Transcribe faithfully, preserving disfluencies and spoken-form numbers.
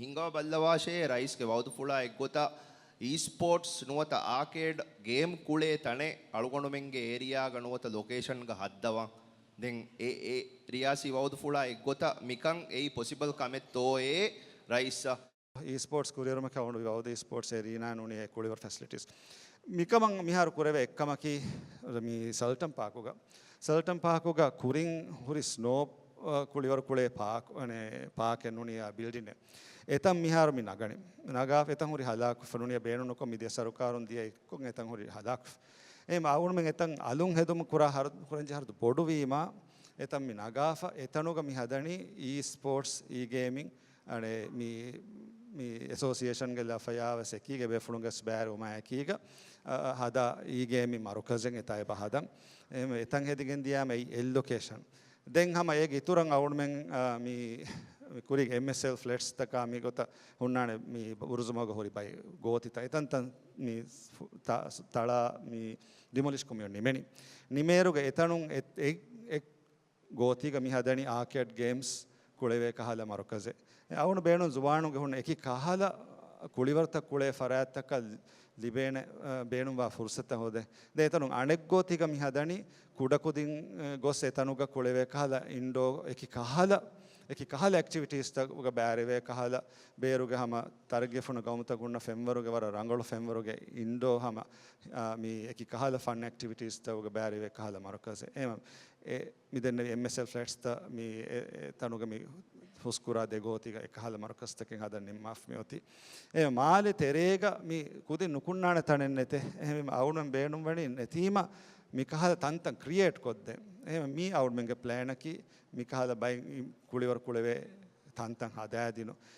ހިނގާ ބައްލަވާށޭ ރައީސްގެ ވައުދުފުޅާ އެއްގޮތަށް އީސްޕޯޓްސް ނުވަތަ އާކޭޑް ގޭމް ކުޅޭ ތަނެއް އަޅުގަނޑުމެންގެ އޭރިއާގަ ނުވަތަ ލޮކޭޝަންގަ ހައްދަވަން. ދެން އެ، އެ ރިޔާސީ ވައުދުފުޅާ އެއްގޮތަށް މިކަން އެއީ ޕޮސިބަލް ކަމެއްތޯއޭ ރައީސްއާ؟ އީސްޕޯޓްސް ކުރިއެރުމަކަށް އަޅުގަނޑު ވައުދު އީސްޕޯޓްސް އެރީނާ ނޫނީ އެ ކުޅިވަރު ފެސިލިޓީސް. މިކަމަށް މިހާރު ކުރެވޭ އެއްކަމަކީ މި ސަލްޓަން ޕާކުގަ، ސަލްޓަން ޕާކުގަ ކުރިން ހުރި ސްނޯ، އަ، ކުޅިވަރު ކުޅޭ ޕާކް، އަނެ، ޕާކެއް ނޫނީ އާ ބިލްޑިންއެއް. އެތަން މިހާރު މި ނަގަނީ. ނަގާފަ އެތަން ހުރި ހަލާކު ނޫނީ ބޭނުން ނުކޮށް މިދިޔަ ސަރުކާރުން ދިޔަ އެއްކޮށް އެތަން ހުރި ހަލާކު. އެހެން އަޅުގަނޑުމެން އެތަން އަލުން ހެދުމަށް ކުރާ ހަރަދު، ކުރަންޖެހޭ ހަރަދު ބޮޑުވީމާ، އެތަން މި ނަގާފަ އެތަނުގަ މި ހަދަނީ އީ ސްޕޯޓްސް، އީ ގޭމިން، އަނެ މި، މި އެސޯސިއޭޝަންގެ ލަފަޔާވެސް އެކީގަ ބޭފުޅުންގެ ބައިވެރިވުމާ އެކީގަ، އަ، ހަދާ އީ ގޭމިން މަރުކަޒެއް އެތާ އެބަ ހަދަން. އެހެން އެތަން ހެދިގެން ދިޔާމަ އެއީ އެއް ލޮކޭޝަން. ދެން ހަމަ އޭގެ އިތުރަށް އަޅުގަނޑުމެން، އާ، މި، މި ކުރީގެ އެމްއެސްއެލް ފްލެޓްސްތަކާ މި ގޮތަށް ހުންނާނެ މި ބުރުޒުމަގަ ހުރި ބައި ގޯތިތައް. އެތަންތަން މި ފު-، ތަ-، ތަޅާ މި ޑިމޮލިޝް ކުރުމަށް ނިމެނީ. ނިމޭއިރުގަ އެތަނުން އެ، އެ، އެ ގޯތީގަ މި ހަދަނީ އާކޭޑް ގޭމްސް ކުޅެވޭ ކަހަލަ މަރުކަޒެއް. އެ އަޅުގަނޑު ބޭނުން ޒުވާނުންގެ ހުންނަ އެކި ކަހަލަ ކުޅިވަރުތައް ކުޅޭ ފަރާތްތަކަށް ލިބޭނެ، އަ، ބޭނުންވާ ފުރުސަތަށް ހޯދޭ. ދެން އެތަނުން އަނެއްގޯތީގަ މި ހަދަނީ ކުޑަކުދިން، އެ، ގޮސް އެތަނުގަ ކުޅެވޭ ކަހަލަ އިންޑޯ އެކި ކަހަލަ، އެކި ކަހަލަ އެކްޓިވިޓީސްތަކުގަ ބައިވެރިވޭ ކަހަލަ ބޭރުގެ ހަމަ ތަރައްގީފުން ގައުމުތަކުންނަށް ފެންވަރުގެ ވަރަށް ރަނގަޅު ފެންވަރުގެ އިންޑޯ ހަމަ، އާ، މި އެކި ކަހަލަ ފަން އެކްޓިވިޓީސްތަކުގަ ބައިވެރިވޭ ކަހަލަ މަރުކަޒެއް. އެ، އެ މި ދެންނެވި އެމްއެސްއެލް ފްލެޓްސްތައް މި އެ، އެ ތަނުގަ މި ހުސްކުރާ ދެ ގޯތީގަ އެކަހަލަ މަރުކަޒްތަކެއް ހަދަން ނިންމާފަ މިއޮތީ. އެ މާލެ ތެރޭގަ މި ކުދިން ނުކުންނާނެ ތަނެއް ނެތޭ. އެހެންވީމަ އަޅުގަނޑުމެން ބޭނުންވަނީ ނެތީމަ މި ކަހަލަ ތަންތަން ކްރިއޭޓް ކޮށްދޭން. އެހެންވީމަ މީ އަޅުގަނޑުމެންގެ ޕްލޭނަކީ މި ކަހަލަ ބައި ކުޅިވަރު ކުޅެވޭ ތަންތަން ހަދާދިނުން.